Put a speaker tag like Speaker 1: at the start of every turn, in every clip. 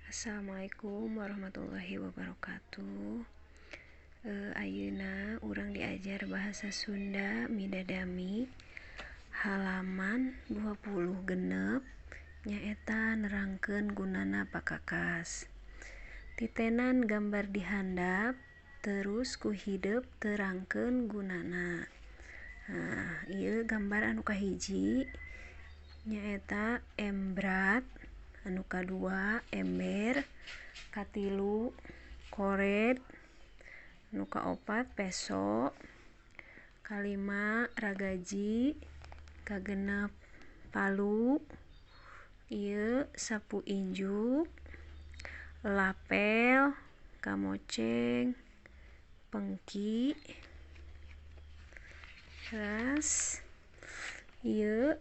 Speaker 1: Assalamualaikum warahmatullahi wabarakatuh. Ayeuna urang diajar bahasa Sunda midadami halaman 26 nyaeta nerangkeun gunana pakakas. Titenan gambar dihandap terus ku hidep terangkeun gunana. Nah, ieu gambar anu kahiji nyaeta embrat, anu kadua ember, katilu koret, anu kaopat peso, kalima ragaji, kagenep palu, ieu sapu injuk, lapel, kamoceng, pengki, teras ieu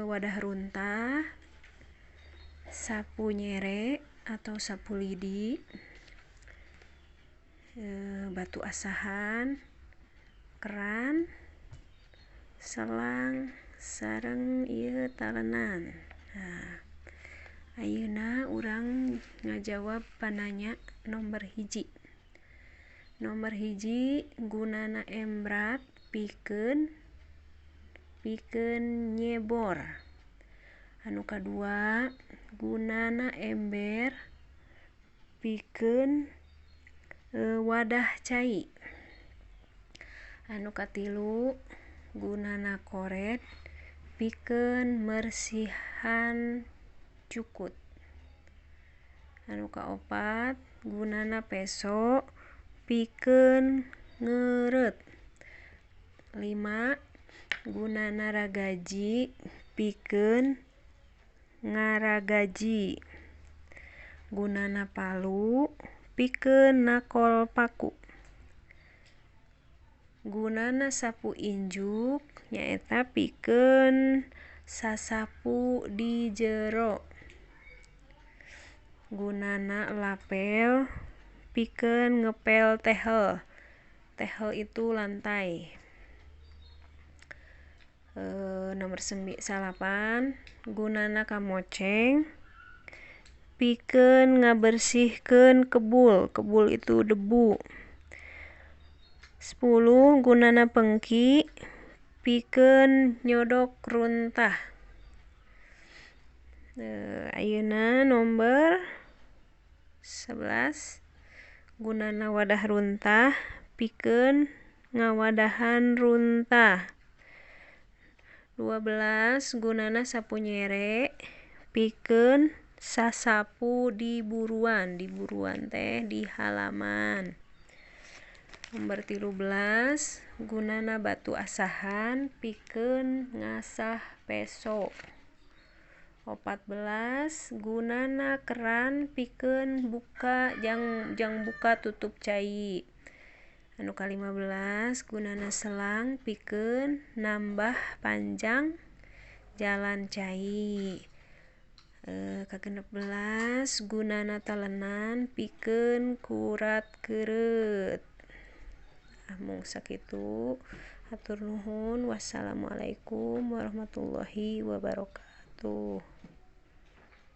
Speaker 1: wadah runtah, sapu nyere atau sapu lidi, batu asahan, keran, selang, sareng ieu talenan. Nah, ayeuna urang ngajawab pananya nomor hiji. Nomor hiji gunana embrat pikeun nyebor. Anu kadua gunana ember pikeun wadah cai. Anu katilu gunana koret pikeun mersihan cukut. Anu kaopat gunana peso pikeun ngeureut. 5 gunana ragaji pikeun ngaragaji. Gunana palu pikeun nakol paku. Gunana sapu injuk nyaeta pikeun sasapu di jero. Gunana lapel pikeun ngepel tehel. Tehel itu lantai. Nomor 9 gunana kamoceng pikeun ngabersihkeun kebul. Kebul itu debu. 10 gunana pengki pikeun nyodok runtah. Ayeuna nomor 11 gunana wadah runtah pikeun ngawadahan runtah. 12 gunana sapu nyere pikeun sasapu di buruan. Di buruan teh di halaman. Nomor 13 gunana batu asahan pikeun ngasah peso. 14 gunana keran pikeun buka jang buka tutup cai. Anu ka-15 gunana selang pikeun nambah panjang jalan cai. Ka-16 gunana talenan pikeun kurat keureut. Mung sakitu, hatur nuhun. Wassalamualaikum warahmatullahi wabarakatuh.